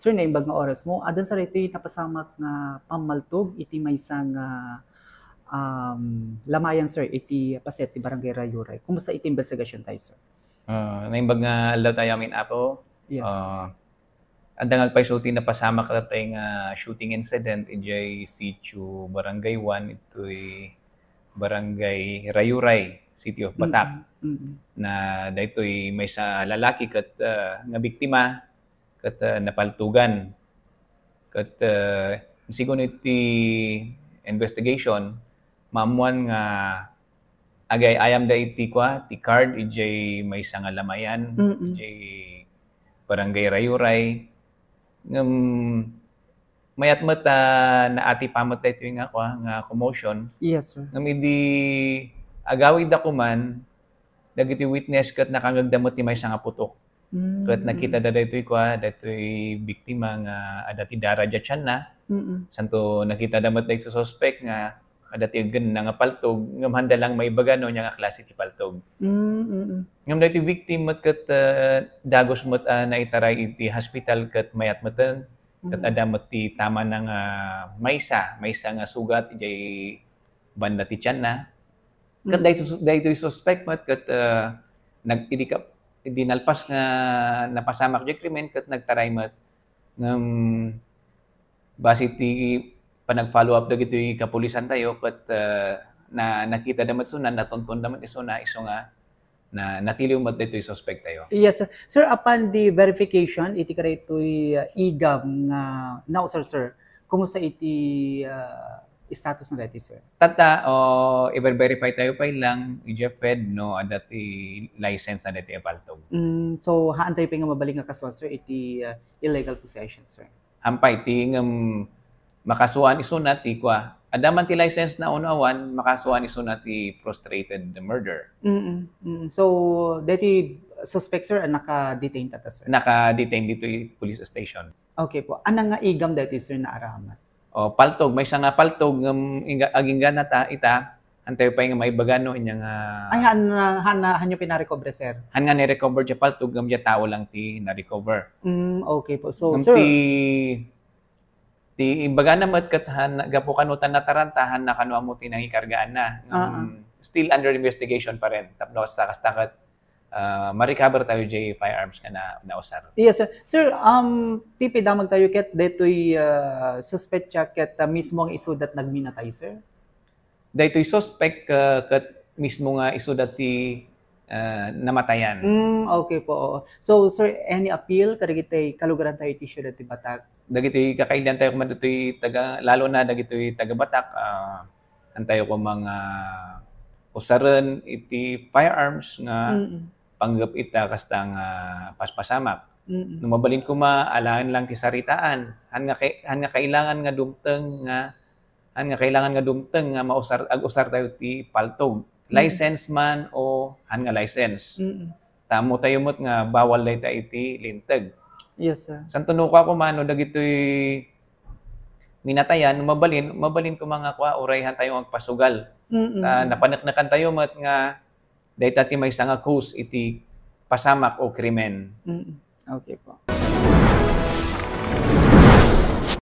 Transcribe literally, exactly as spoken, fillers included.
Sir, naimbag nga oras mo. Adun sa daytoy napasamak nga pammaltog iti maysa nga, um, lamayan, sir, iti paset ti Barangay Rayuray. Kumusta iti investigasyon tayo, sir? Ah, naimbag nga aldaw tayo amin, Apo. Yes, sir. Ah, adda nga agpayso ti napasamak daytoy nga shooting incident idiay Sitio Barangay one, itoy Barangay Rayuray, City of Batak. Mm, mm. Na daytoy maysa a lalaki ket, ah, nga biktima ket, ah, napaltugan. Ket, ah, sigun iti investigation, maammuan nga agay-ayamda iti kua, ti card idiay maysa nga lamayan, Mm-mm. idiay Barangay Rayuray. Ngem mayat met a naatipa met daytoy nga kua, nga commotion. Yes, sir. Ngem idi agawidda kuman, dagiti witness ket nakangngegda met ti maysa nga putok. Mm. Ket nakitada daytoy kua, daytoy biktima nga adda ti dara idiay tianna. Mm-mm. Santo nakitada met daytoy suspek nga adda ti eggenna nga paltog, ngem handa lang maibaga no ania nga klase ti paltog. Mm, mm, mm. Ngem daytoy victim met ket, ah, dagus met a naitaray iti hospital ket mayat meten. Ket Mm. adda met ti tamana nga maysa, maysa nga sugat idiay banda ti tianna. Ket Mm. daytoy, daytoy suspek met ket, ah, nag-, idi ka, idi nalpas nga napasamak diay krimen ket nagtaray met. Ngem base ti panag-follow up dagitoy kapulisan tayo ket, ah, na, nakitada met isuna, natuntonda met isuna, isu nga na, natiliw met daytoy suspek tayo. Yes, sir. Sir, apan di verification iti kadaytoy, ah, igam nga nausar, sir, kumusta iti, ah, status na daytoy, sir? Tatta, o, i-verify tayo pay lang, idiay Fed, no, adda ti license na daytoy a paltog. Mm, so, haan tayo pay nga mabalin nga kasuan, sir, iti, ah, illegal possession, sir? Hampay ti ngem makasuan isuna ti kua. Adda man ti license na wenno awan, makasuan isuna ti frustrated murder. Mm, mm. So, daytoy suspect, sir, a naka-detain tatta, sir? Naka-detain ditoy police station. Okay po. Ania nga igam daytoy, sir, naaramat? O, paltog. Maysa nga paltog ngem ingga-, aginggana ta ita, Antayo pay nga maibaga no ania nga Ay, han, han, hanyo pinarecover, sir? Han nga nirecover diay paltog, ngem diay tao lang ti narecover. Mm, okay po. So, ngem sir, ti, ti imbagana met ket han, gapu kano ta nataranta, han na kano ammo ti nangikargaanna. Ngem Ah, ah. still under investigation pa rin. Tapno kasta, kasta ket, ah, ma-recover tayo diay firearms nga na, nausar. Yes, sir. Sir, um, ti pidamag tayo ket daytoy, ah, suspek ket, ah, mismo nga isuda ti nagminatay, sir? Daytoy suspek, ah, ket mismo nga isuda ti, ah, namatayan. Mm, okay po, oo. So, sir, any appeal kadagiti kalugaran tayo iti siudad ti Batak? Dagiti kakailian tayo koma ditoy taga, lalo na dagitoy taga Batak, ah, antayo koma nga usaren iti firearms nga Mm. panggep ita kasta nga paspasamak. Mm. No mabalin koma, alaen lang ti saritaan. Han nga kay-, han nga kailangan nga dumteng nga han nga kailangan nga dumteng nga mausar, ag-usar tayo ti paltog. Mm. License man o han nga license. Mm. Ta ammo tayo met nga bawal dayta iti linteg. Yes, sir. Santo no kua koma no dagitoy minatayan, mabalin, mabalin koma nga kua, uray han tayo agpasugal. Mm. Ta napaneknekan tayo met nga dayta ti maysa nga cause iti pasamak o krimen. Mm. Okay po.